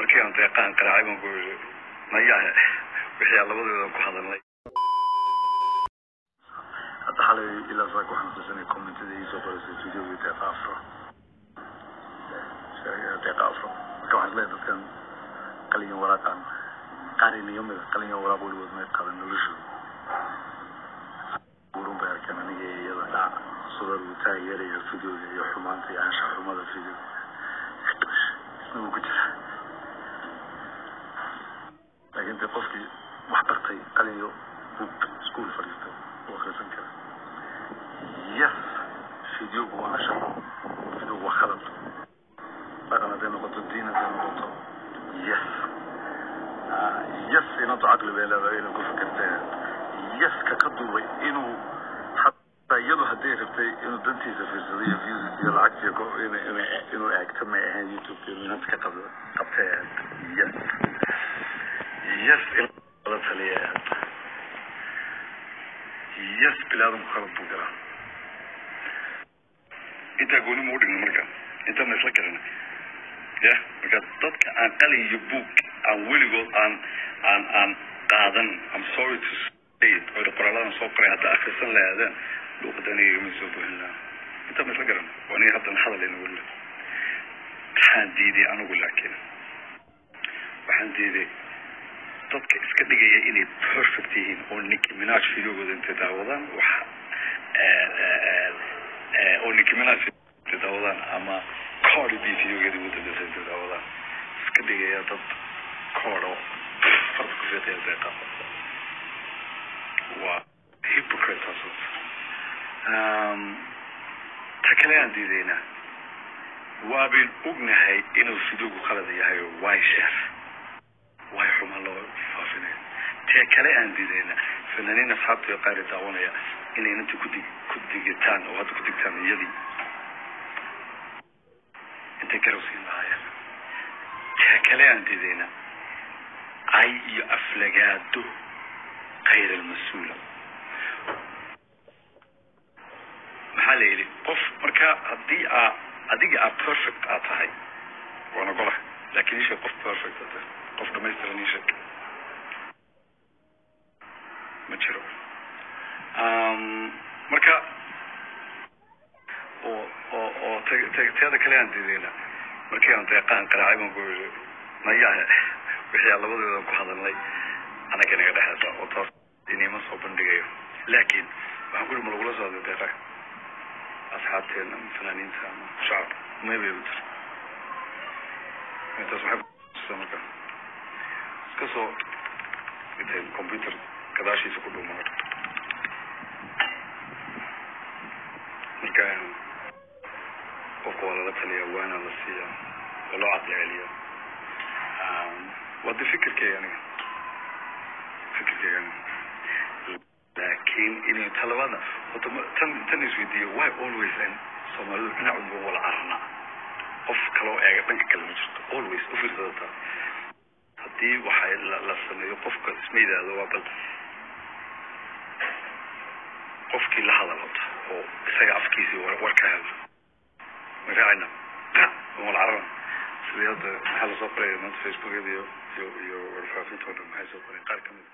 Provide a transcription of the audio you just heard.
Markii aan Deeqahan qaraacay baan ku yidhi, "Nayahe, wixii aan labadoodan ku hadalnay." Hadda xalay ilaa saaka waxaan xusuusanay commentada ii soo qoraysay videogii Deeqa Afro, Deeqa Afro. Marka waxaan isleeyahay dadkan qalin waraaqan qaar inaga mida qalin waraaq weligood may qadan noloshooda. Gurun bay arkeen aniga iyo iyada dhac sida lagu taageeraya videoga iyo xumaanta iyo anshax xumada videoga isna wuu ku jira. Laakiin dee qofkii wax bartay, qalin iyo buug iskuul fadhiistay, wuu akhrisan kara. Yes, videogu waa anshax, videogu waa khalad, dhaqan hadday noqoto, diin hadday noqoto. Yes, yes, inantu caqli bay leedahay inay ku fikirtay. Yes, ka duubay inuu xataa iyadu hadday rabtay inuu dantiisa fiirsado iyo views iyo lacagtiyo inuu eegto may ahayn YouTube inuu inanta ka qabtay ahayd. Yes, yes, in la taliya ahayd. Yes, bilaadanku khalad buu galaa. Intaa gooni ma u dhigno. Marka intaa ma isla garana ya? Marka dadka aan qalin iyo buug aan weligood aan qaadan, I'm sorry to say it, oo qoraaladan soo qoray hadda akhrisan lahaadeen, luuqadan igama soo buuxin lahaa. Intaa ma isla garan? Waa aniga haddan hadaleyna weli. Waxaan diiday anigu, laakiin waxaan diiday dadka iska dhigaya inay perfect yihiin oo Nicki Minaj videogooda intay daawadaan waxa oo Nicki Minaj intay daawadaan ama Cardi B videogeeda ugu dambeysay intay daawadaan iska dhigaya dad koodho farta ku fiiqaya Deeqa. Waa hypocrite taas. Ta kale aan diidaynaa, waabayn ognahay inuu videogu khalad yahay. Why share? Way xumaan loo faafinayo? Tee kale aan diidayna, fanaaniin asxaabta qaar daawanaya inay inanta ku digitaan oo hadda ku digtaan iyadii intay garow siin lahaayeen. Tee kale aan diidayna, cay iyo aflagaado khayr almas-uula. Maxaa la yidhi? Qof marka haddii aa adiga aa perfect aa tahay, waan ogola, laakiin isheeg qof perfect aa tahay, qof dhamaystiran ii sheeg. Ma jiro. Marka oo teeda kale aan diidayna, markii aan Deeqahan qaraacay baan ku yidhi, "Nayahe, wixii aan labadoodan ku hadalnay anaga naga dhexeysa oo taas inima soo bandhigayo." Laakiin waxaan ku yidhi, "Ma lagula socday Deeqa asxaabteena ama fanaaniinta ama shacabka?" May bay u tiri. Intaas maxay kutusaa? Marka iska soo intay computer gadaashiisa ku dhuumano. Marka qofka waa lala taliyaa, waana la siiyaa, waa loo caqli celiyaa. Waa de fikirkeyga aniga, fikirkeyga aniga. Laakiin inay talabada horta tan isweydiiyo, why always in Soomaalidu dhinac unba wala cararnaa? Qof kaloo eega dhanka kale ma jirto. Always u fiirsada taa. Haddii waxay la sameeyo, qofka isma yidhaahdo waa bal qofkii la hadal horta oo isaga afkiisii war ka helo. Ma raacayna wala cararna. Sidii hadda maxaa lasoo qoraya maanta Facebookyada iyo warfaafinta oo dhan? Maxay soo qoreen qaar kamid